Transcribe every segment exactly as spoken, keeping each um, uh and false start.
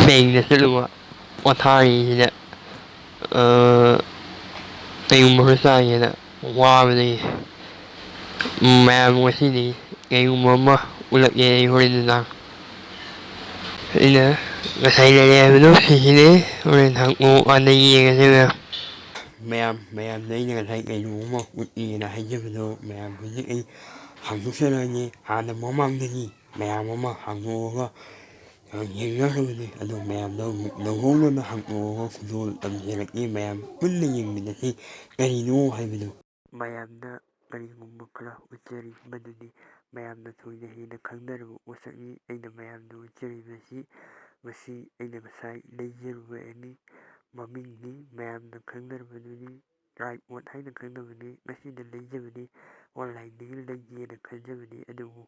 ꯕꯦꯡꯗ ꯆꯠꯂꯨꯕ ꯄꯣꯊꯥꯔꯤꯁꯤꯗ, ꯑ, ꯀꯩꯒꯨꯝꯕ ꯈꯔ ꯆꯥꯒꯦꯅ ꯋꯥꯕꯗꯒꯤ꯫ ꯃꯌꯥꯝ, ꯉꯁꯤꯗꯤ ꯀꯩꯒꯨꯝꯕ ꯑꯃ ꯎꯠꯂꯛꯀꯦ ꯑꯩ ꯍꯣꯔꯦꯟ ꯅꯨꯡꯗꯥꯡ꯫ ꯑꯩꯅ ꯉꯁꯥꯏ ꯂꯩꯔꯦ ꯍꯥꯏꯕꯗꯣ ꯁꯤꯁꯤꯅꯦ, ꯍꯣꯔꯦꯟ ꯍꯪꯉꯛꯑꯣ, ꯑꯥꯗ ꯌꯦꯡꯉꯁꯦ ꯃꯌꯥꯝ꯫ ꯃꯌꯥꯝ, ꯃꯌꯥꯝꯗ ꯑꯩꯅ ꯉꯁꯥꯏ ꯀꯩꯅꯣ ꯑꯃ ꯎꯠꯂꯤꯅ ꯍꯥꯏꯖꯕꯗꯣ, ꯃꯌꯥꯝ ꯍꯧꯖꯤꯛ ꯑꯩ ꯍꯥꯡꯗꯣꯛꯆꯔꯛꯑꯒꯦ꯫ ꯍꯥꯟꯅ ꯃꯃꯥꯡꯗꯒꯤ ꯃꯌꯥꯝ ꯑꯃ ꯍꯥꯡꯗꯣꯛꯑꯒ ꯌꯦꯡꯅꯈ꯭ꯔꯕꯅꯤ꯫ ꯑꯗꯣ ꯃꯌꯥꯝꯗ ꯑꯃꯨꯛ ꯅꯧꯍꯧꯅꯅ ꯍꯥꯡꯗꯣꯛꯑꯒ ꯈꯨꯗꯣꯜ ꯇꯝꯖꯔꯛꯏ꯫ ꯃꯌꯥꯝ ꯄꯨꯟꯅ ꯌꯦꯡꯃꯤꯟꯅꯁꯤ ꯀꯔꯤꯅꯣ ꯍꯥꯏꯕꯗꯨ꯫ ꯃꯌꯥꯝꯗ ꯀꯔꯤꯒꯨꯝꯕ ꯈꯔ ꯎꯠꯆꯔꯤ, ꯃꯗꯨꯗꯤ ꯃꯌꯥꯝꯅ ꯊꯣꯏꯅ ꯍꯦꯟꯅ ꯈꯪꯅꯔꯕ ꯄꯣꯠꯁꯛꯅꯤ꯫ ꯑꯩꯅ ꯃꯌꯥꯝꯗ ꯎꯠꯆꯔꯤꯕꯁꯤ, ꯃꯁꯤ ꯑꯩꯅ ꯉꯁꯥꯏ ꯂꯩꯖꯔꯨꯕ ꯑꯦꯅꯤ ꯃꯃꯤꯡꯅꯤ꯫ ꯃꯌꯥꯝꯅ ꯈꯪꯅꯔꯕꯗꯨꯅꯤ, ꯇ꯭ꯔꯥꯏꯄꯣꯠ ꯍꯥꯏꯅ ꯈꯪꯅꯕꯅꯤ꯫ ꯉꯁꯤꯗ ꯂꯩꯖꯕꯅꯤ, ꯑꯣꯟꯂꯥꯏꯟꯗꯒꯤ ꯂꯩꯒꯦꯅ ꯈꯟꯖꯕꯅꯤ, ꯑꯗꯨꯕꯨ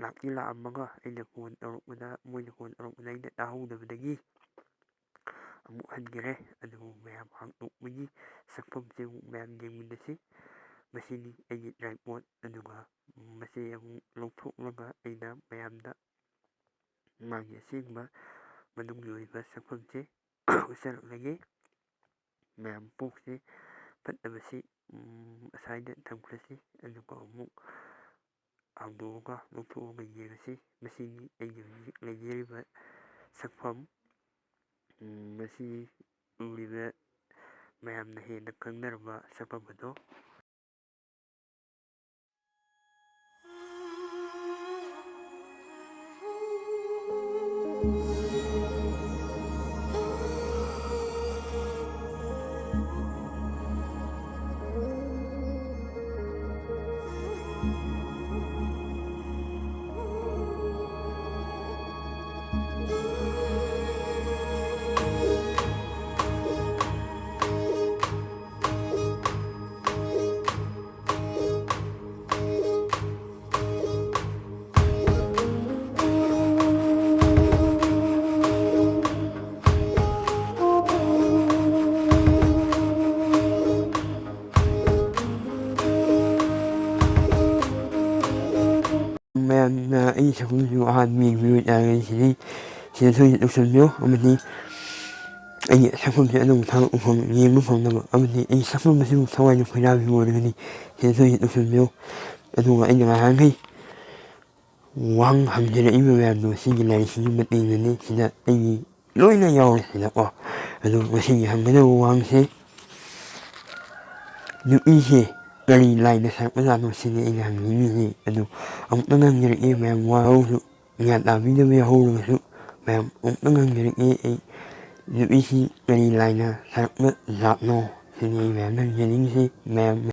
ꯂꯥꯛꯇꯤ ꯂꯥꯛꯑꯝꯃꯒ ꯑꯩꯅ ꯐꯣꯟ ꯇꯧꯔꯛꯄꯗ, ꯃꯣꯏꯅ ꯐꯣꯟ ꯇꯧꯔꯛꯄꯗ ꯑꯩꯅ ꯇꯥꯍꯧꯗꯕꯗꯒꯤ ꯑꯃꯨꯛ ꯍꯟꯈꯔꯦ꯫ ꯑꯗꯨꯕꯨ ꯃꯌꯥꯝ ꯍꯥꯡꯗꯣꯛꯄꯒꯤ ꯁꯛꯐꯝꯁꯦ ꯑꯃꯨꯛ ꯃꯌꯥꯝ ꯌꯦꯡꯃꯤꯟꯅꯁꯤ꯫ ꯃꯁꯤꯅꯤ ꯑꯩꯒꯤ ꯇ꯭ꯔꯥꯏꯄꯣꯠ꯫ ꯑꯗꯨꯒ ꯃꯁꯤ ꯑꯃꯨꯛ ꯂꯧꯊꯣꯛꯂꯒ ꯑꯩꯅ ꯃꯌꯥꯝꯗ ꯃꯥꯒꯤ ꯑꯁꯦꯡꯕ ꯃꯅꯨꯡꯒꯤ ꯑꯣꯏꯕ ꯁꯛꯐꯝꯁꯦ ꯎꯠꯆꯔꯛꯂꯒꯦ꯫ ꯃꯌꯥꯝ ꯄꯣꯛꯁꯤ ꯐꯠꯇꯕꯁꯤ, ꯎꯝ, ꯑꯁꯥꯏꯗ ꯊꯝꯈ꯭ꯔꯁꯤ꯫ ꯑꯗꯨꯒ ꯑꯃꯨꯛ ꯍꯥꯡꯗꯣꯛꯑꯒ ꯂꯧꯊꯣꯛꯑꯒ ꯌꯦꯡꯉꯁꯤ꯫ ꯃꯁꯤꯅꯤ ꯑꯩꯒꯤ ꯍꯧꯖꯤꯛ ꯂꯩꯖꯔꯤꯕ ꯁꯛꯐꯝ꯫ ꯎꯝ, ꯃꯁꯤ ꯎꯔꯤꯕ ꯃꯌꯥꯝꯅ ꯍꯦꯟꯅ ꯈꯪꯅꯔꯕ ꯁꯛꯐꯝ ꯑꯗꯣ꯫ ꯃꯌꯥꯝꯅ ꯑꯩ ꯁꯛꯐꯝꯁꯨ ꯑꯍꯥꯟꯕ ꯌꯦꯡꯕꯤꯌꯨ ꯌꯥꯔꯒꯗꯤ ꯁꯤꯗꯤ ꯁꯤꯗꯁꯨ ꯍꯤꯠ ꯇꯧꯁꯟꯕꯤꯌꯨ꯫ ꯑꯃꯗꯤ ꯑꯩꯒꯤ ꯁꯛꯐꯝꯁꯦ ꯑꯗꯨꯝ ꯊꯥꯒꯠꯄ ꯐꯪ-, ꯌꯦꯡꯕ ꯐꯪꯅꯕ ꯑꯃꯗꯤ ꯑꯩꯒꯤ ꯁꯛꯐꯝ ꯑꯁꯤꯕꯨ ꯊꯋꯥꯏꯅ ꯈꯣꯏꯔꯥꯡꯕꯤꯕ ꯑꯣꯏꯔꯒꯗꯤ ꯁꯤꯗꯁꯨ ꯍꯤꯠ ꯇꯧꯁꯟꯕꯤꯌꯨ꯫ ꯑꯗꯨꯒ ꯑꯩꯅ ꯉꯍꯥꯟꯈꯩ ꯋꯥꯍꯪ ꯍꯪꯖꯔꯛꯏꯕ ꯃꯌꯥꯝꯗꯣ ꯁꯤꯒꯤ ꯂꯥꯏꯔꯤꯛꯁꯤꯒꯤ ꯃꯇꯦꯡꯅꯅꯤ꯫ ꯁꯤꯗ ꯑꯩꯒꯤ ꯂꯣꯏꯅ ꯌꯥꯎꯔꯦ ꯁꯤꯗꯀꯣ꯫ ꯑꯗꯨ ꯉꯁꯤꯒꯤ ꯍꯪꯒꯗꯕ ꯋꯥꯍꯪꯁꯦ, ꯅꯨꯄꯤꯁꯦ ꯀꯔꯤ ꯂꯥꯏꯅ ꯁꯥꯔꯛꯄꯖꯥꯠꯅꯣ ꯁꯤꯅꯤ ꯑꯩꯅ ꯍꯪꯅꯤꯡꯉꯤꯁꯤ꯫ ꯑꯗꯨ ꯑꯃꯨꯛꯇꯪ ꯍꯪꯖꯔꯛꯀꯦ ꯃꯌꯥꯝ, ꯋꯥꯍꯧꯔꯁꯨ, ꯒ꯭ꯌꯥꯟ ꯇꯥꯕꯤꯗꯕ ꯌꯥꯎꯍꯧꯔꯒꯁꯨ ꯃꯌꯥꯝ ꯑꯃꯨꯛꯇꯪ ꯍꯪꯖꯔꯛꯀꯦ ꯑꯩ, ꯅꯨꯄꯤꯁꯤ ꯀꯔꯤ ꯂꯥꯏꯅ ꯁꯥꯔꯛꯄ ꯖꯥꯠꯅꯣ ꯁꯤꯅꯤ ꯑꯩ ꯃꯌꯥꯝꯗ ꯍꯪꯖꯅꯤꯡꯉꯤꯁꯤ꯫ ꯃꯌꯥꯝ